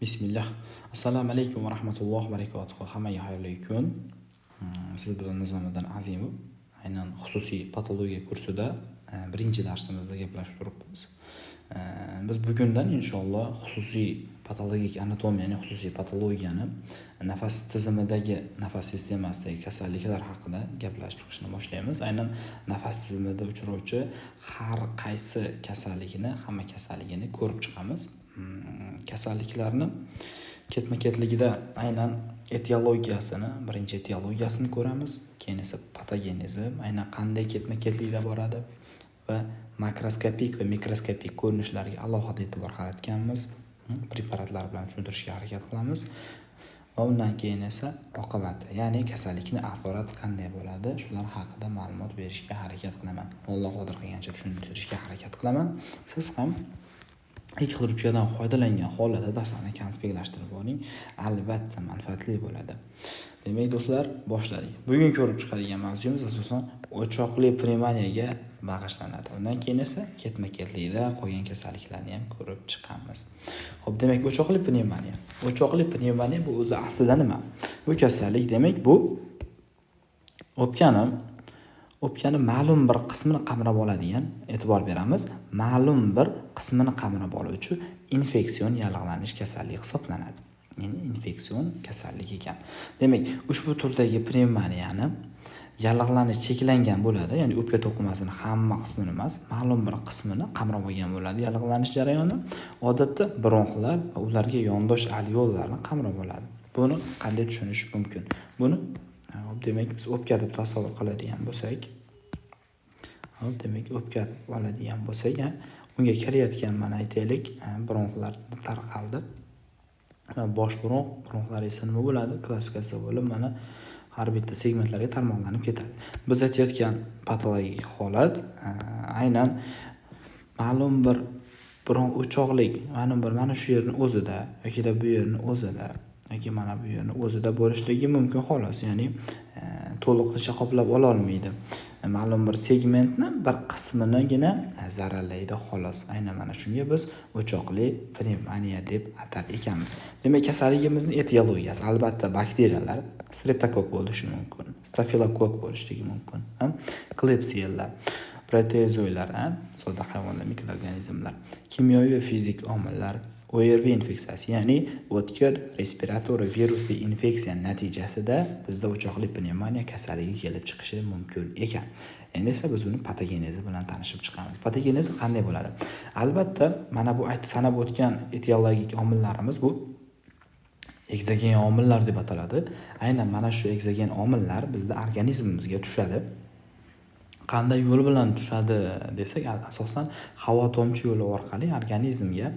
Bismillah. Assalomu alaykum va rahmatullohi va barakatuh. Hammaga xayrli kun. Siz bilan Nizomiddin Azimov. Aynan xususiy patologiya kursida birinchi darsimizda gaplashib turibmiz. Biz bugundan inshaalloh xususiy patologik anatomiyani, xususiy patologiyani, nafas tizimidagi, nafas sistemasidagi kasalliklar haqida gaplashib chiqishni boshlaymiz. Aynan nafas tizimida uchrovchi har qaysi kasallikni, hamma kasalligini ko'rib chiqamiz. Kasalliklarni ketma-ketligida aynan etiologiyasini, birinchi etiologiyasini ko'ramiz, keyin esa patogenezi, aynan qanday ketma-ketlikda boradi va makroskopik va mikroskopik ko'rinishlarga alohida e'tibor qaratganmiz. Preparatlar bilan tushuntirishga harakat qilamiz. Va undan keyin esa oqibati, ya'ni kasallikni asorati qanday bo'ladi, shular haqida ma'lumot berishga harakat qilaman. Alloh qodir qilgancha tushuntirishga harakat qilaman. Siz ham ikki xil ruchkadan foydalangan holatda darslarni konspektlashtirib boring, albatta manfaatli bo'ladi. Demak, do'stlar, boshladik. Bugun ko'rib chiqadigan mavzuyimiz asosan o'choqli pnevmoniyaga bag'ishlanadi. Undan keyin esa ketma-ketlikda qolgan kasalliklarni ham ko'rib chiqamiz. Xo'p, demak, o'choqli pnevmoniya. O'choqli pnevmoniya bu o'zi aslida nima? Bu kasallik, demak, bu o'pkani ma'lum bir qismini qamrab oladigan, e'tibor beramiz, ma'lum bir qismini qamrab oluvchi infeksion yallig'lanish kasalligi hisoblanadi. Ya'ni infeksion kasallik ekan. Demak, ushbu turdagi pnevmoniyani yallig'lanish cheklangan bo'ladi, ya'ni o'pka to'qimasini hamma qismini emas, ma'lum bir qismini qamrab olgan bo'ladi yallig'lanish jarayoni. Odatda bronxlar va ularga yondosh alveollarni qamrab oladi. Buni qanday tushunish mumkin? Buni, hop, demak, biz o'pka deb tasavvur qiladigan bo'lsak, hop, demak, o'pka deb oladigan bo'lsak, unga kirayotgan, mana aytaylik, bronxlar tarqaldi. Bosh bronx, bronxlar esa nima bo'ladi? Klassifikatsiya bo'lib, mana har bitta segmentlarga tarmoqlanib ketadi. Biz aytayotgan patologik holat aynan ma'lum bir bronx o'choqlik, ma'lum bir mana shu yerni o'zida yokida bu yerni o'zida yoki mana bu yerni o'zida bo'lishligi mumkin xolos, ya'ni to'liqcha qoplab ola olmaydi. Ma'lum bir segmentni bir qisminigina zararlaydi xolos. Aynan mana shunga biz o'choqli pnevmoniya deb atar ekanmiz. Demak, kasalligimizning etiologiyasi albatta bakteriyalar, streptokokk bo'lishi mumkin, stafilokokk bo'lishligi mumkin, klebsiella, proteozoylar, sodda hayvonlar, mikroorganizmlar, kimyoviy va fizik omillar, ORV infeksiyasi, ya'ni o'tkir respirator virusli infeksiya natijasida bizda o'choqli pnevmoniya kasalligi kelib chiqishi mumkin ekan. Endi esa biz uni patogenezi bilan tanishib chiqamiz. Patogenezi qanday bo'ladi? Albatta, mana bu aytib sanab o'tgan etiologik omillarimiz bu ekzogen omillar deb ataladi. Aynan mana shu ekzogen omillar bizda organizmimizga tushadi. Qanday yo'l bilan tushadi desak, asosan havo tomchi yo'li orqali organizmga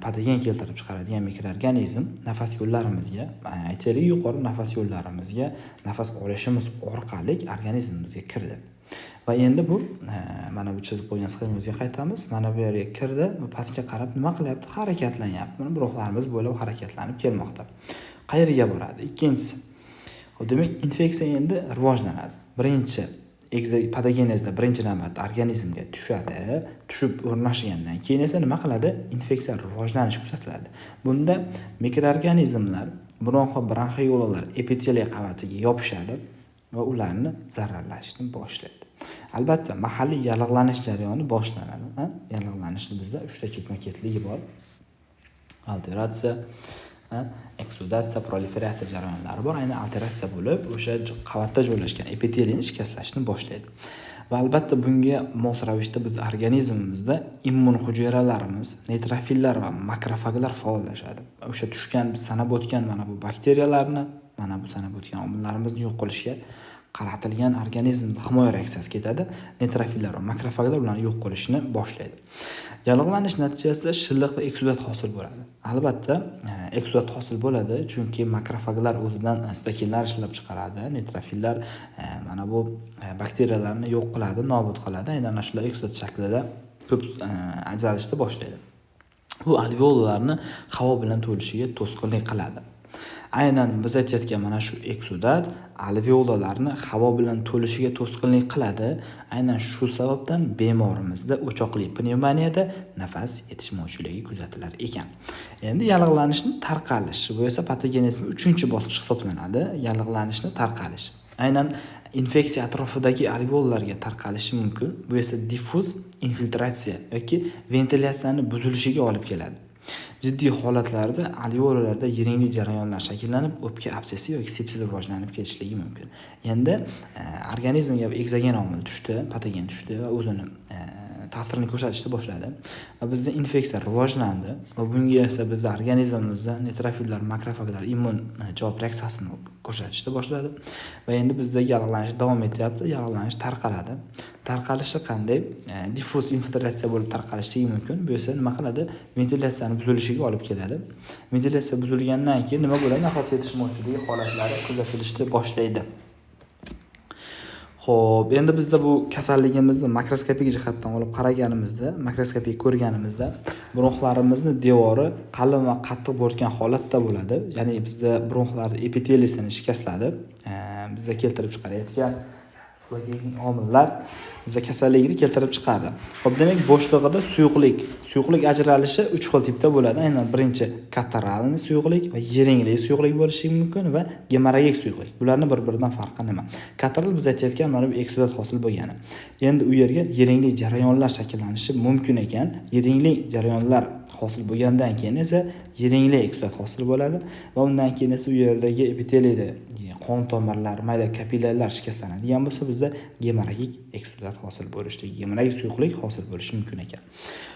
patogen keltirib chiqaradigan mikroorganizm nafas yo'llarimizga, aytaylik, yuqori nafas yo'llarimizga nafas olishimiz orqali organizmimizga kirdi. Va endi bu mana bu chizib qo'ygan sxemamizga qaytamiz. Mana bu yerga kirdi va pastga qarab nima qilyapti? Harakatlanyapti. Mana bronxlarimiz bo'ylab harakatlanib kelmoqda. Qayerga boradi? Ikkinchisi. Xo'p, demak, infeksiya endi rivojlanadi. Birinchi patogenezda birinchi navbatda organizmga tushadi, tushib o'rnashgandan keyin esa nima qiladi? Infeksiya rivojlanishi kuzatiladi. Bunda mikroorganizmlar bronx va bronxiolalar epiteliy qavatiga yopishadi va ularni zararlashni boshlaydi. Albatta, mahalliy yallig'lanish jarayoni boshlanadi. Yallig'lanishni bizda uchta ketma-ketligi bor. Alteratsiya, eksudatsiya, proliferatsiya jarayonlari bor. Aynan alteratsiya bo'lib, o'sha qavatda joylashgan epiteliyni shikastlashni boshlaydi. Va albatta bunga mos ravishda biz organizmimizda immun hujayralarimiz, neytrofillar va makrofaglar faollashadi. O'sha tushgan, biz sanab o'tgan mana bu bakteriyalarni, mana bu sanab o'tgan omillarimizni yo'q qilishga qaratilgan organizmda himoya reaksiyasi ketadi. Neytrofillar va makrofaglar ularni yo'q qilishni boshlaydi. Yallig'lanish natijasida shilliq va eksudat hosil bo'ladi. Albatta, eksudat hosil bo'ladi, chunki makrofaglar o'zidan sitokinlar ishlab chiqaradi, neytrofillar mana bu bakteriyalarni yo'q qiladi, nobud qiladi. Aynan shular eksudat shaklida ko'p ajralishni boshlaydi. Bu alveolalarni havo bilan to'lishiga to'sqinlik qiladi. Aynan biz aytayotgan mana shu eksudat alveolalarni havo bilan to'lishiga to'sqinlik qiladi. Aynan shu sababdan bemorimizda o'choqli pnevmoniyada nafas yetishmovchiligi kuzatilar ekan. Endi yallig'lanishni tarqalishi, bu esa patogenezning 3-bosqichi hisoblanadi. Yallig'lanishni tarqalishi. Aynan infeksiya atrofidagi alveollarga tarqalishi mumkin. Bu esa diffuz infiltratsiya yoki ventilyatsiyani buzilishiga olib keladi. Jiddiy holatlarda alveolalarda yiringli jarayonlar shakllanib, o'pka absessi yoki sepsis rivojlanib ketishligi mumkin. Endi organizmga ekzogen omil tushdi, patogen tushdi va o'zini ta'sirini ko'rsatishni boshladi. Va bizda infeksiya rivojlandi va bunga esa bizda organizmimizda neytrofillar, makrofaglar immun javob reaksiyasini ko'rsatishni boshladi. Va endi bizda yallig'lanish davom etyapti, yallig'lanish tarqaladi. Tarqalishi qanday? Diffuz infiltratsiya bo'lib tarqalishligi mumkin. Bu esa nima qiladi? Ventilyatsiyani buzilishiga olib keladi. Ventilyatsiya buzilgandan keyin nima bo'ladi? Nafas yetishmovchiligi holatlari kuzatilishni boshlaydi. Xo'p, endi bizda bu kasalligimizni makroskopik jihatdan olib qaraganimizda, makroskopik ko'rganimizda bronxlarimizni devori qalin va qattiq bo'rtgan holatda bo'ladi. Ya'ni bizda bronxlarni epitelisini shikastladi. Bizda keltirib chiqarayotgan omillar bizda kasallikni keltirib chiqardi. Xo'p, demak, bo'shlig'ida suyuqlik ajralishi 3 xil tipda bo'ladi. Aynan birinchi kataralniy suyuqlik va yiringli suyuqlik bo'lishi mumkin va gemorragik suyuqlik. Bularning bir-biridan farqi nima? Kataral biz aytayotgan mana bu eksudat hosil bo'lgani. Endi u yerga yiringli jarayonlar shakllanishi mumkin ekan. Yiringli jarayonlar hosil bo'lgandan keyin esa yiringli eksudat hosil bo'ladi va undan keyin esa u yerdagi epiteliyda qon tomirlar, mayda kapillyarlar shikastlanadigan bo'lsa, bizda gemorragik eksudat hosil bo'lishi, gemorragik suyuqlik hosil bo'lishi mumkin ekan.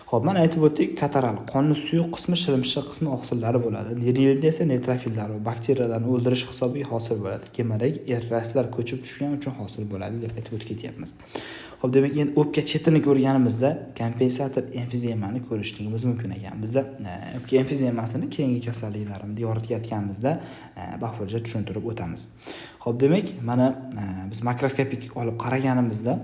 Xo'p, mana aytib o'tdik, kataral qonni suyuq qismi, shilimshiq qismi oqsillari bo'ladi. Yiringli esa neytrofillar va bakteriyalarni o'ldirish hisobiga hosil bo'ladi. Gemorragik eritrositlar ko'chib tushgani uchun hosil bo'ladi deb aytib o'tib ketyapmiz. Xo'p, demak, endi o'pka chetini ko'rganimizda kompensator emfizemani ko'rishligimiz mumkin ekan. Bizda o'pka emfizemasini keyingi kasalliklarimizda yoritayotganimizda bafurja tushuntirib o'tamiz. Xo'p, demak, mana biz makroskopik olib qaraganimizda,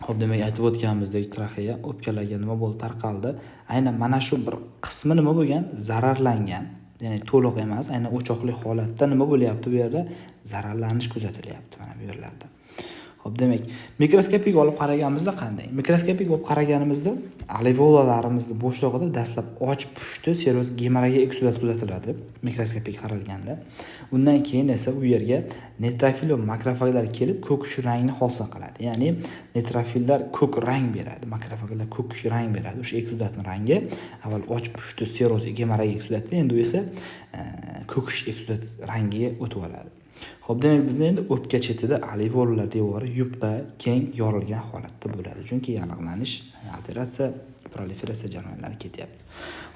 xo'p, demak, aytib o'tganimizdek, traxeya o'pkalarga nima bo'lib tarqaldi? Aynan mana shu bir qismi nima bo'lgan? Zararlangan. Ya'ni to'liq emas, aynan o'choqli holatda nima bo'lyapti bu yerda? Zararlanish kuzatilyapti mana bu yerlarda. Xo'p, demak, mikroskopik olib qaraganimizda qanday? Mikroskopik olib qaraganimizda alveolalarimizni bo'shlig'ida dastlab och pushti seroz gemorragik eksudat kuzatiladi mikroskopik qaralganda. Undan keyin esa u yerga neytrofil va makrofaglar kelib ko'k rangni hosil qiladi. Ya'ni neytrofillar ko'k rang beradi, makrofaglar ko'k rang beradi. O'sha eksudatning rangi avval och pushti seroz gemorragik eksudatda, endi u esa ko'kish eksudat rangiga o'tib oladi. Xo'p, demak, bizda endi o'pka chetida alveolalar devori yupqa, keng, yorilgan holatda bo'ladi. Chunki yallig'lanish, alteratsiya, proliferatsiya jarayonlari ketyapti.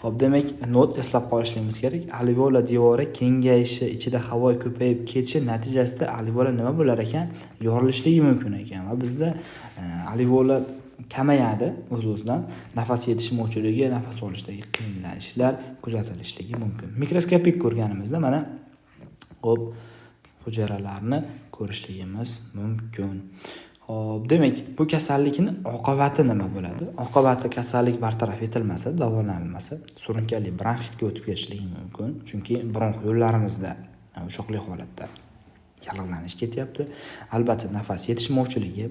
Xo'p, demak, not eslab qolishimiz kerak. Alveola devori kengayishi, ichida havo ko'payib ketishi natijasida alveola nima bo'lar ekan? Yorilishligi mumkin ekan va bizda alveola kamayadi o'z-o'zidan, nafas yetishmovchiligi, nafas olishdagi qiyinlanishlar kuzatilishligi mumkin. Mikroskopik ko'rganimizda mana xo'p hujayralarni ko'rishligimiz mumkin. Xo'p, demak, bu kasallikning oqibati nima bo'ladi? Oqibati kasallik bartaraf etilmasa, davolanmasa, surunkali bronxitga o'tib ketishligi mumkin. Chunki bronx yo'llarimizda ushoqli holatda yallig'lanish ketyapti. Albatta, nafas yetishmovchiligi,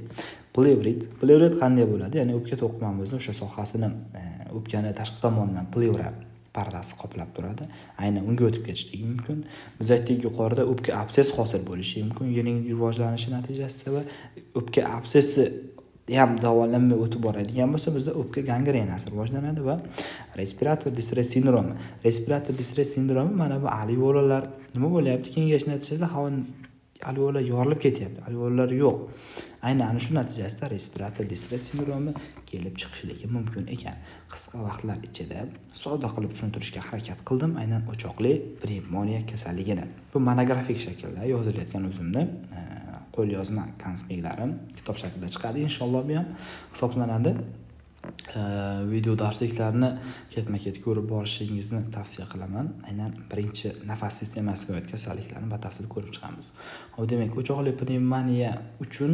plevrit. Plevrit qanday bo'ladi? Ya'ni o'pka to'qimamizni o'sha sohasini, o'pkani tashqi tomonidan plevra pardasi qoplab turadi. Aynan unga o'tib ketishligi mumkin. Biz aytdik yuqorida o'pka absess hosil bo'lishi mumkin, yiring rivojlanishi natijasida va o'pka absessi ham davolanmay o'tib boradigan bo'lsa, bizda o'pka gangrenasi rivojlanadi va respirator distress sindromi. Respirator distress sindromi mana bu alveolalar nima bo'lyapti? Kengayish natijasida havo alveolar yorilib ketyapti. Alveolalar yo'q. Aynan ana shu natijasida respirator distress sindromi kelib chiqishligi mumkin ekan. Qisqa vaqtlar ichida sodda qilib tushuntirishga harakat qildim aynan o'choqli pnevmoniya kasalligini. Bu monografik shaklda yozilayotgan o'zimni qo'lyozma konspektlarim kitob shaklida chiqadi. Inshaalloh bu ham hisoblanadi. Video darsliklarni ketma-ket ko'rib borishingizni tavsiya qilaman. Aynan birinchi nafas sistemasiga oid kasalliklarni batafsil ko'rib chiqamiz. Xo'p, demak, o'choqli pnevmoniya uchun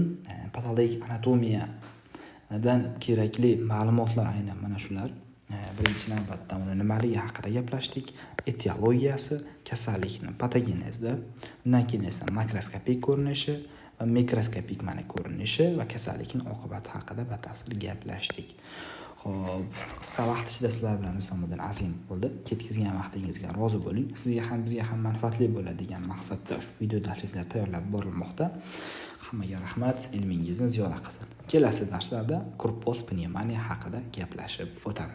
patologik anatomiyadan kerakli ma'lumotlar aynan mana shular. Birinchi navbatda uni nimaligi haqida gaplashdik, etiologiyasi, kasallikni patogenezi, undan keyin esa makroskopik ko'rinishi va mikroskopik mana ko'rinishi va kasallikning oqibati haqida batafsil gaplashdik. Xo'p, qisqa vaqt ichida sizlar bilan Nizomiddin Azim bo'ldi. Ketkazgan vaqtingizga rozi bo'ling. Sizga ham, bizga ham manfaatli bo'ladi degan maqsadda ushbu video darsliklar tayyorlab borilmoqda. Hammaga rahmat, ilmingizni ziyoda qilsin. Kelasi darslarda крупоз pnevmoniya haqida gaplashib o'tamiz.